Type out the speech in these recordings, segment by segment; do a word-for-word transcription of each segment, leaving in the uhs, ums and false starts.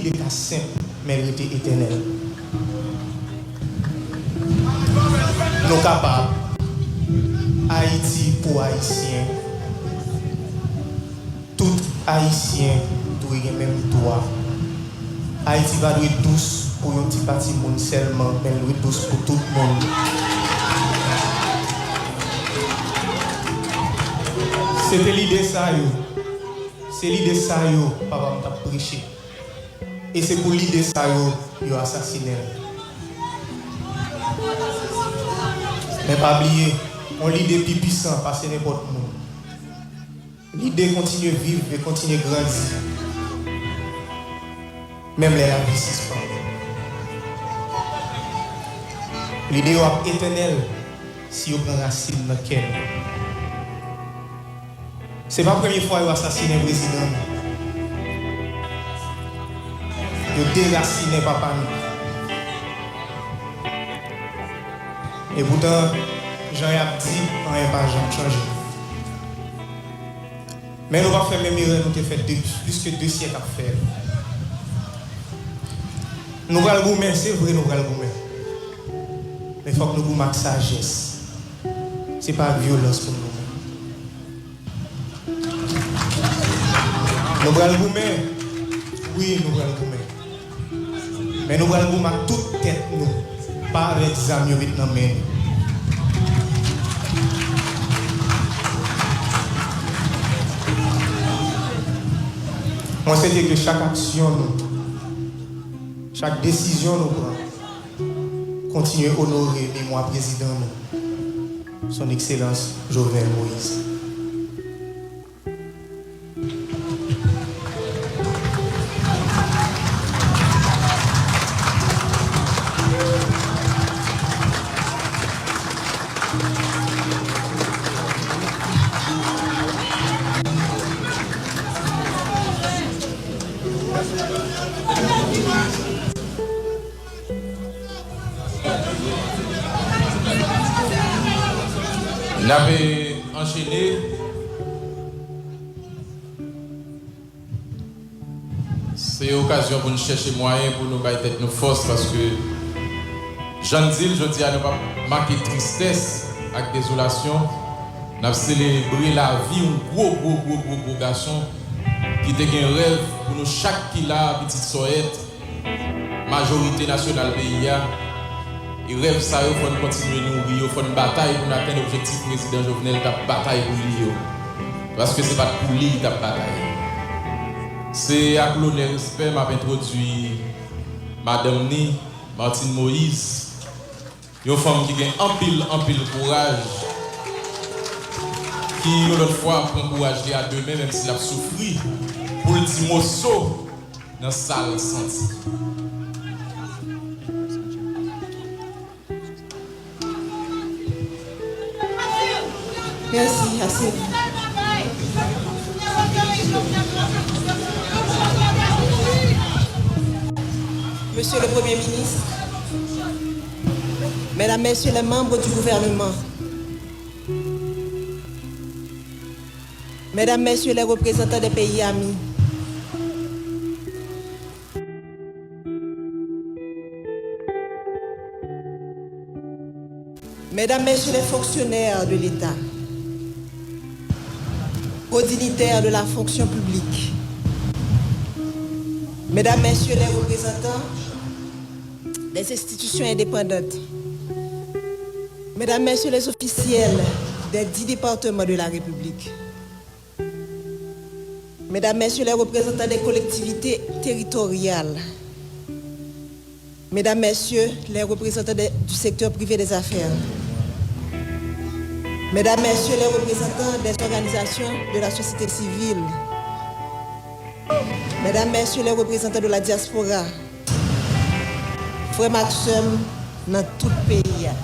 rete senp, men l rete etènèl. Nou kapab. Ayiti pou Ayisyen. Tout Ayisyen dwe gen menm dwa. Ayiti pa dwe dous pou yon ti pati moun sèlman, men l dwe dous pou tout moun. Se te lide sa yo. Se lide sa yo papa m t ap preche. E se pou lide sa yo, yo asasinen l. Men pa bliye, yon lide pi pisan pase nenpòt moun. Lide kontinye viv e kontinye grandi, menm lè lavi sispann. Lide yo ap etènèl si yo pran rasin nan kè nou. Se pa premye fwa yo asasinen prezidan nou. Yo derasinen papa nou. Epoutan, jan y ap di, anyen pa janm chanje. Men nou p ap fè menm erè nou te fè de, plis ke de syèk ap fè. Nou pral goumen, se vre nou pral goumen. Men fòk nou goumen ak sajès. Se pa ak vyolans pou n goumen. Nou pral goumen. Wi, nou pral goumen. Men nou pral goumen ak tout tèt nou, pa avèk zam yo met nan men nou. Mwen swete ke chak aksyon nou, chak desizyon nou pran, kontinye onore memwa prezidan nou, Son Ekselans Jovenel Moïse. N ap anchene. Se okazyon pou n chèche mwayen pou nou bay tèt nou fòs, paske, jan n di l, jodi a, nou p ap make tristès ak dezolasyon. N ap selebre lavi yon gwo, gwo, gwo, gwo, gwo gason ki te gen rèv pou nou chak ki la, pitit Sòyèt, majorite nasyonal peyi a. E rèv sa yo, fò n kontinye nouri yo, fò n batay pou n atenn objektif Prezidan Jovenel t ap batay pou li yo. Paske se pa t pou li li t ap batay. Se ak lonè, respè, m ap entwodui madanm ni, Martine Moïse, yon fanm ki gen anpil, anpil kouraj, ki yon lòt fwa pran kouraj li a de men, menm si l ap soufri, pou l di moso nan sa l santi. Mèsi, ase. Monsieur le Premier ministre, Mesdames, Messieurs les membres du gouvernement, Mesdames, Messieurs les représentants des pays amis, Mesdames, Messieurs les fonctionnaires de l'État, hauts dignitaires de la fonction publique, Mesdames, Messieurs les représentants des institutions indépendantes, Mesdames, Messieurs les officiels des dix départements de la République, Mesdames, Messieurs les représentants des collectivités territoriales, Mesdames, Messieurs les représentants des- du secteur privé des affaires, Mesdames, Messieurs les représentants des organisations de la société civile, Mesdames, Messieurs les représentants de la diaspora, frè m ak sè m nan tout peyi a.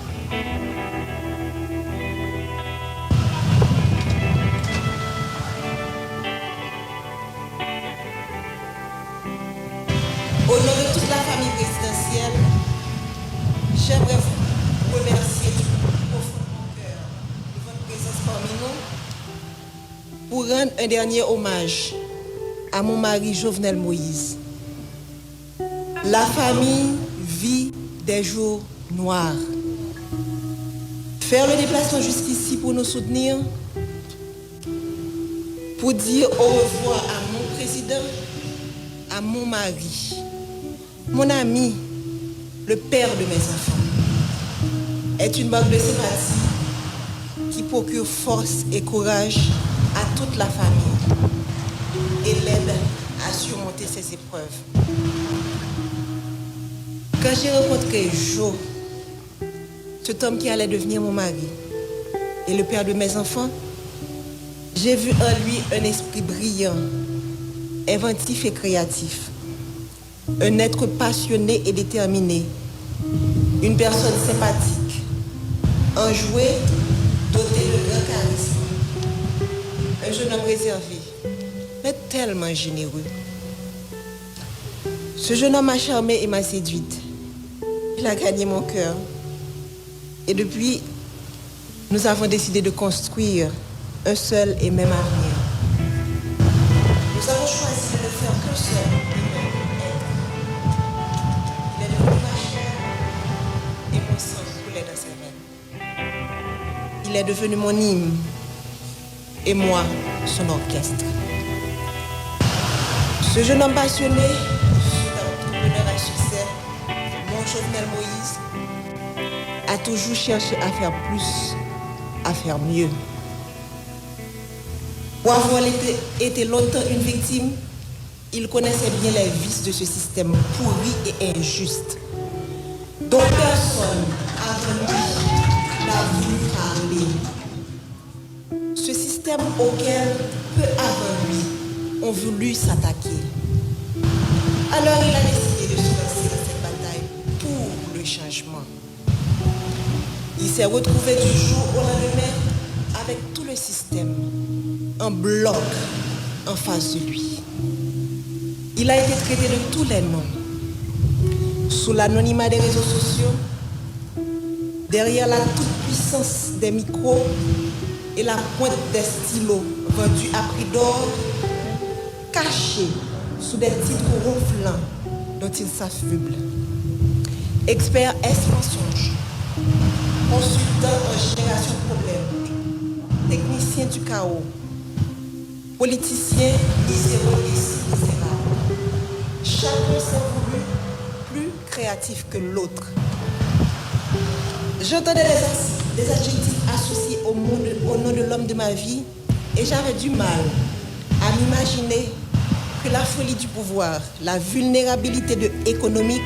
Au nom de toute la famille présidentielle, j'aimerais vous remercier du plus profond de mon cœur de votre présence parmi nous pour rendre un dernier hommage à mon mari Jovenel Moïse. La famille vit des jours noirs. Faire le déplacement jusqu'ici pour nous soutenir, pour dire au revoir à mon président, à mon mari, mon ami, le père de mes enfants, est une marque de sympathie qui procure force et courage à toute la famille et l'aide à surmonter ces épreuves. Quand j'ai rencontré Joe, cet homme qui allait devenir mon mari et le père de mes enfants, j'ai vu en lui un esprit brillant, inventif et créatif, un être passionné et déterminé, une personne sympathique, enjouée, dotée de grand charisme. Un jeune homme réservé, mais tellement généreux. Ce jeune homme m'a charmée et m'a séduite. Il a gagné mon cœur. Et depuis, nous avons décidé de construire un seul et même avenir. Nous avons choisi de ne faire qu'un seul et même être. Il est devenu ma chair et mon sang coulait dans ses veines. Il est devenu mon hymne et moi son orchestre. Ce jeune homme passionné, cet entrepreneur à succès, mon Jovenel Moïse, a toujours cherché à faire plus, à faire mieux. Pour avoir été, été longtemps une victime, il connaissait bien les vices de ce système pourri et injuste, dont personne avant lui n'a voulu parler. Ce système auquel peu avant lui ont voulu s'attaquer. Alors il a décidé de se lancer dans cette bataille pour le changement. Il s'est retrouvé du jour au lendemain avec tout le système en bloc en face de lui. Il a été traité de tous les noms. Sous l'anonymat des réseaux sociaux, derrière la toute-puissance des micros et la pointe des stylos vendus à prix d'or, caché sous des titres ronflants dont il s'affuble. Expert S mensonge, consultant en génération de problèmes, technicien du chaos, politicien miséreux et si misérable. Chacun s'est voulu plus créatif que l'autre. J'entendais des, as- des adjectifs associés au, monde- au nom de l'homme de ma vie et j'avais du mal à m'imaginer que la folie du pouvoir, la vulnérabilité de économique,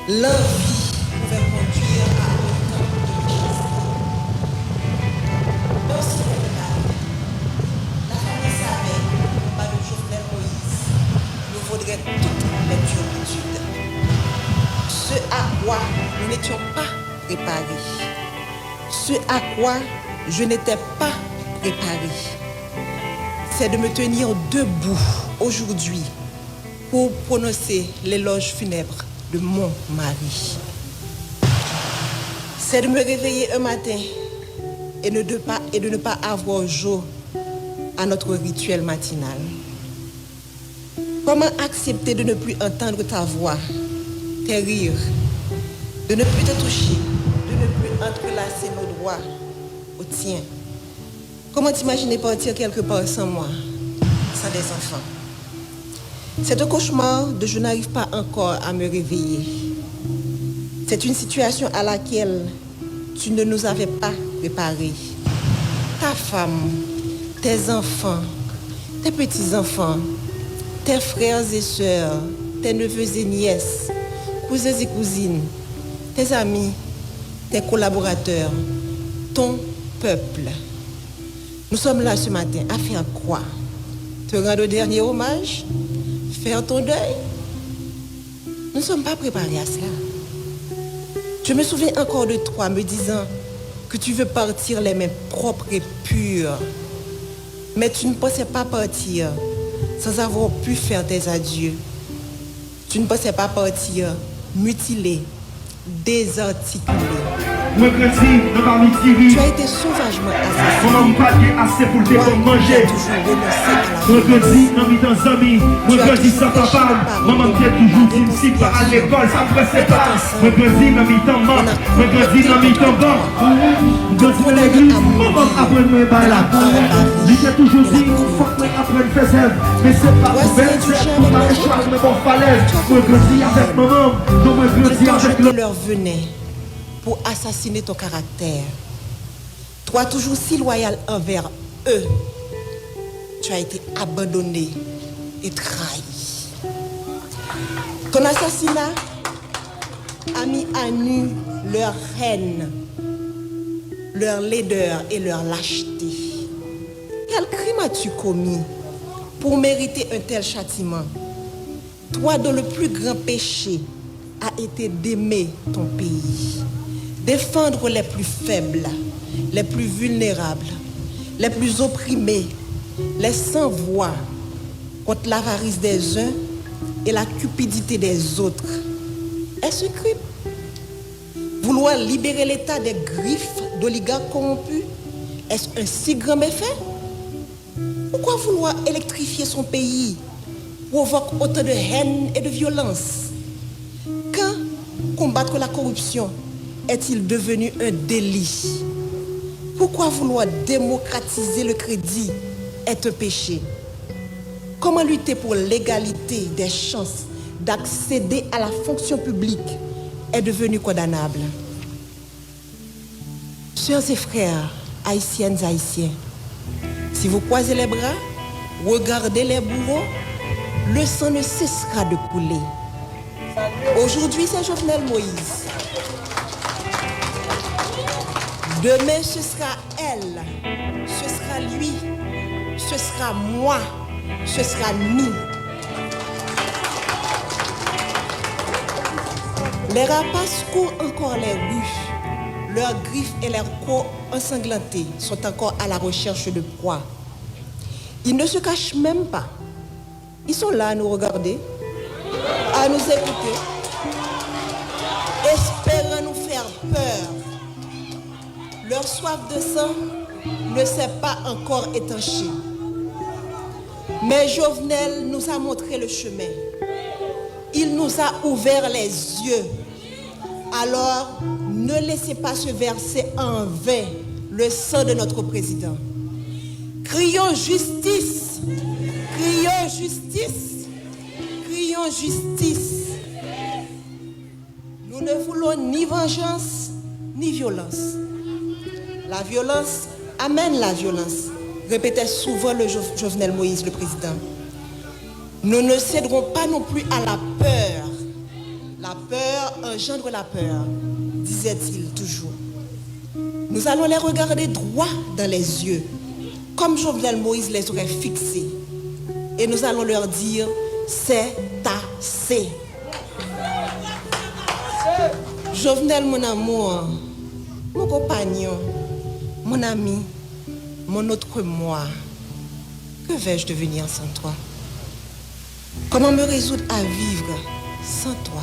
l'envie pouvaient conduire à autant de méchanceté. Dans ce même cadre, la famille savait qu'au combat de Jovenel Moïse, nous vaudrait toutes les turpitudes. Ce à quoi nous n'étions pas préparés. Ce à quoi je n'étais pas préparée, c'est de me tenir debout aujourd'hui pour prononcer l'éloge funèbre de mon mari. C'est de me réveiller un matin et ne de pas, et de ne pas avoir Joe à notre rituel matinal. Comment accepter de ne plus entendre ta voix, tes rires, de ne plus te toucher, de ne plus entrelacer nos doigts au tien? Comment t'imaginer partir quelque part sans moi, sans des enfants? C'est un cauchemar de je n'arrive pas encore à me réveiller. C'est une situation à laquelle tu ne nous avais pas préparés. Ta femme, tes enfants, tes petits-enfants, tes frères et sœurs, tes neveux et nièces, cousins et cousines, tes amis, tes collaborateurs, ton peuple. Nous sommes là ce matin à faire quoi? Te rendre un dernier hommage? Faire ton deuil? Nous ne sommes pas préparés à cela. Je me souviens encore de toi me disant que tu veux partir les mains propres et pures. Mais tu ne pensais pas partir sans avoir pu faire tes adieux. Tu ne pensais pas partir mutilé, désarticulé. Mwen grandi nan mamit ki ri. Tu as été sauvagement assassiné. Manman m pa t gen ase pou l te ban m manje. Toi qui as toujours renoncé à la violence. Mwen grandi nan mitan zanmi. Mwen grandi san papa m. Manman m te toujou di m si m pa al lekòl, sa m prese pa. Mwen grandi nan mitan mank. Mwen grandi nan mitan bank. Mwen grandi nan legliz. Manman m aprann mwen bagay la. Li te toujou di m fòk mwen aprann fè zèv. Men se pa bèl zèv pou m al echwe ak mwen bò falèz. Mwen grandi avèk manman m. Non, mwen grandi avèk lè. Pour assassiner ton caractère. Toi, toujours si loyal envers eux, tu as été abandonné et trahi. Ton assassinat a mis à nu leur haine, leur laideur et leur lâcheté. Quel crime as-tu commis pour mériter un tel châtiment ? Toi dont le plus grand péché a été d'aimer ton pays, défendre les plus faibles, les plus vulnérables, les plus opprimés, les sans voix, contre l'avarice des uns et la cupidité des autres. Est-ce un crime ? Vouloir libérer l'État des griffes d'oligarques corrompus, est-ce un si grand méfait ? Pourquoi vouloir électrifier son pays provoque autant de haine et de violence ? Quand combattre la corruption est-il devenu un délit ? Pourquoi vouloir démocratiser le crédit est un péché ? Comment lutter pour l'égalité des chances d'accéder à la fonction publique est devenu condamnable ? Sœurs et frères, haïtiennes, haïtiens, si vous croisez les bras, regardez les bourreaux, le sang ne cessera de couler. Aujourd'hui, c'est Jovenel Moïse. Demain, ce sera elle, ce sera lui, ce sera moi, ce sera nous. Les rapaces courent encore les rues, leurs griffes et leurs crocs ensanglantés sont encore à la recherche de proie. Ils ne se cachent même pas. Ils sont là à nous regarder, à nous écouter, espérant nous faire peur. Leur soif de sang ne s'est pas encore étanchée. Mais Jovenel nous a montré le chemin. Il nous a ouvert les yeux. Alors, ne laissez pas se verser en vain le sang de notre président. Crions justice! Crions justice! Crions justice! Nous ne voulons ni vengeance, ni violence. La violence amène la violence, répétait souvent le Jo-, Jovenel Moïse, le président. Nous ne céderons pas non plus à la peur. La peur engendre la peur, disait-il toujours. Nous allons les regarder droit dans les yeux, comme Jovenel Moïse les aurait fixés. Et nous allons leur dire, c'est assez. Jovenel, mon amour, mon compagnon, mon ami, mon autre moi, que vais-je devenir sans toi ? Comment me résoudre à vivre sans toi ?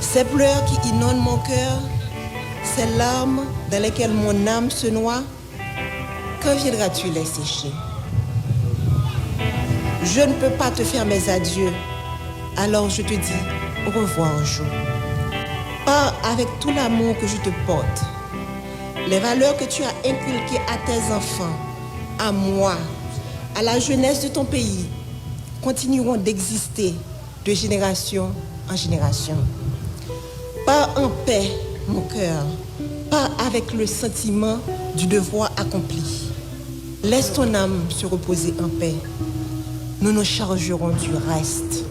Ces pleurs qui inondent mon cœur, ces larmes dans lesquelles mon âme se noie, quand viendras-tu les sécher ? Je ne peux pas te faire mes adieux, alors je te dis au revoir un jour. Pars avec tout l'amour que je te porte. Les valeurs que tu as inculquées à tes enfants, à moi, à la jeunesse de ton pays, continueront d'exister de génération en génération. Pars en paix, mon cœur, pars avec le sentiment du devoir accompli. Laisse ton âme se reposer en paix. Nous nous chargerons du reste.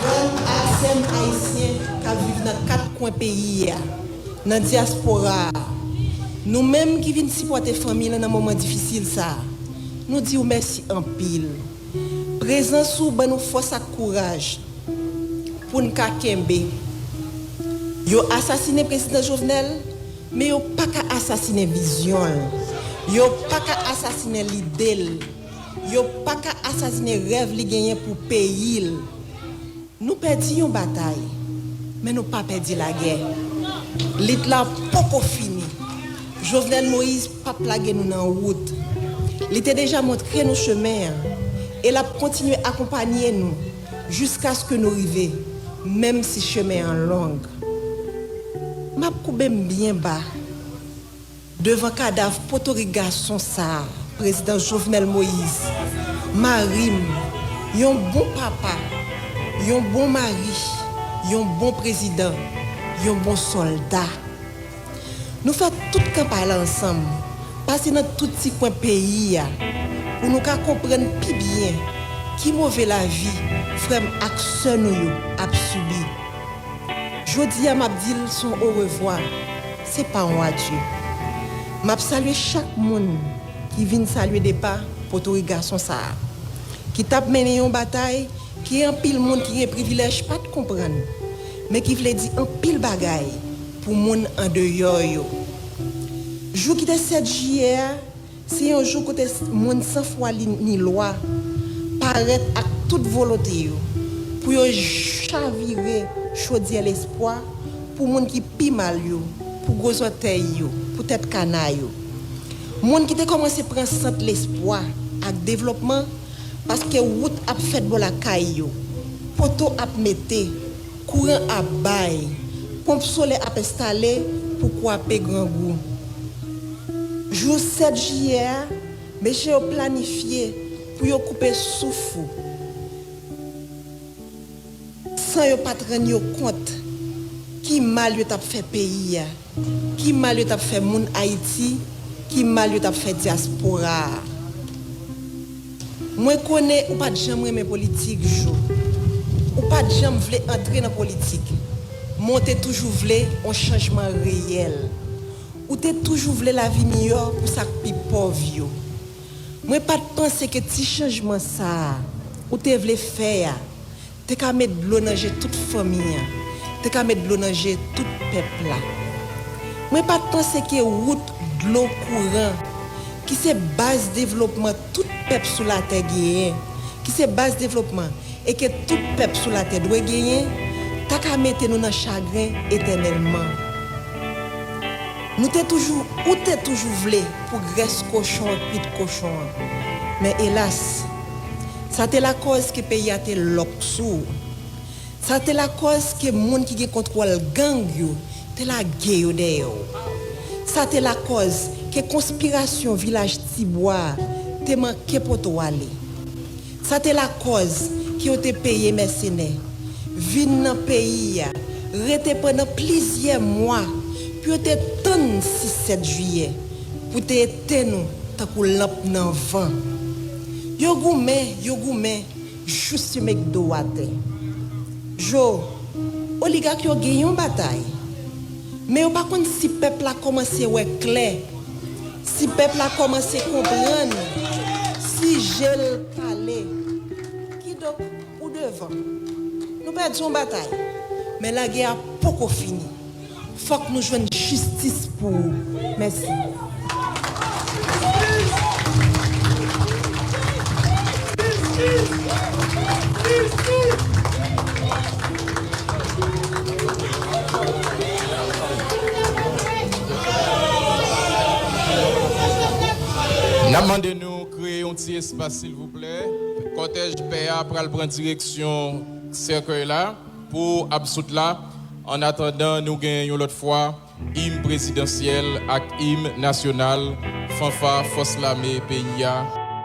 Frè m ak sè m ayisyen k ap viv nan kat kwen peyi a, nan dyaspora a, nou menm ki vin sipòte fanmi l nan moman difisil sa a, nou di w mèsi anpil. Prezans ou ban nou fòs ak kouraj pou n ka kenbe. Yo asasinen Prezidan Jovenel, men yo pa ka asasinen vizyon l. Yo pa ka asasinen lide l. Yo pa ka asasinen rèv li genyen pou peyi l. Nou pèdi yon batay, men nou pa pèdi lagè. Lit la poko fini. Jovenel Moïse p ap lage nou nan wout. Li te deja montre nou chemen an, e l ap kontinye akonpanye nou jiskaske nou rive, menm si chemen an long. M ap koube m byen ba devan kadav potorik gason sa a, Prezidan Jovenel Moïse, mari m, yon bon papa, yon bon mari, yon bon prezidan, yon bon sòlda. Nou fè tout kanpay la ansanm, pase nan tout ti kwen peyi a, pou nou ka konprann pi byen ki move lavi frè m ak sè nou yo ap sibi. Jodi a, m ap di l s on orevwa, se pa yon adye. M ap salye chak moun ki vin salye depa potorik gason sa a, ki t ap mennen yon batay ke anpil moun ki gen privilèj pa t konprann, men ki vle di anpil bagay pou moun andeyò yo. Jou ki te sèt jiyè a, se yon jou kote s- moun san fwa li ni lwa parèt ak tout volonte yo pou yo chavire chodyè lespwa pou moun ki pi mal yo, pou gwo zòtèy yo, pou tèt kana yo. Moun ki te kòmanse pran sant lespwa ak devlopman, paske wout ap fèt bò lakay yo, poto ap mete, kouran ap bay, ponp solè ap enstale pou kwape grangou. Jou sèt jiyè a, mesye yo planifye pou yo koupe souf ou, san yo pa t rann yo kont ki mal yo t ap fè peyi a, ki mal yo t ap fè moun Ayiti, ki mal yo t ap fè dyaspora a. Mwen konnen ou pa t janm renmen politik, Jo. Ou pa t janm vle antre nan politik. Men w te toujou vle yon chanjman reyèl. Ou te toujou vle lavi miyò pou sa k pi pòv yo. Mwen pa t panse ke ti chanjman sa a ou te vle fè a te ka met dlo nan je tout fanmi an, te ka met dlo nan je tout pèp la. Mwen pa t panse ke wout, dlo, kouran, ki se baz devlopman tout pèp sou latè genyen, ki se baz devlopman e ke tout pèp sou latè dwe genyen, ta ka mete nou nan chagren etènèlman. Nou te toujou, ou te toujou vle pou grès kochon an kwit kochon an. Men elas, sa te lakòz ke peyi a te lòk sou ou. Sa te lakòz ke moun ki gen kontwòl gang yo te lage yo dèyè w. Sa te lakòz ke konspirasyon Vilaj Tibwa a te manke poto ale. Sa te lakòz ke yo te peye mèsenè vin nan peyi a, rete pandan plizyè mwa pou yo te tann sis sèt jiyè pou te etenn ou tankou lanp nan van. Yo goumen, yo goumen, jis yo met do atè. Jo, oligak yo gen yon batay, men yo pa konn si pèp la kòmanse wè klè, si pèp la kòmanse konprann, si je l kale. Kidonk, ou devan. Nou pèdi yon batay, men lagè a poko fini. Fòk nou jwenn jistis pou ou. Mèsi. N ap mande nou kreye yon ti espas, silvouplè. Kòtèj pè a pral pran direksyon sèkèy la pou absout la. Annatandan, nou gen yon lòt fwa im prezidansyèl ak im nasyonal, fanfa fòs lame peyi a.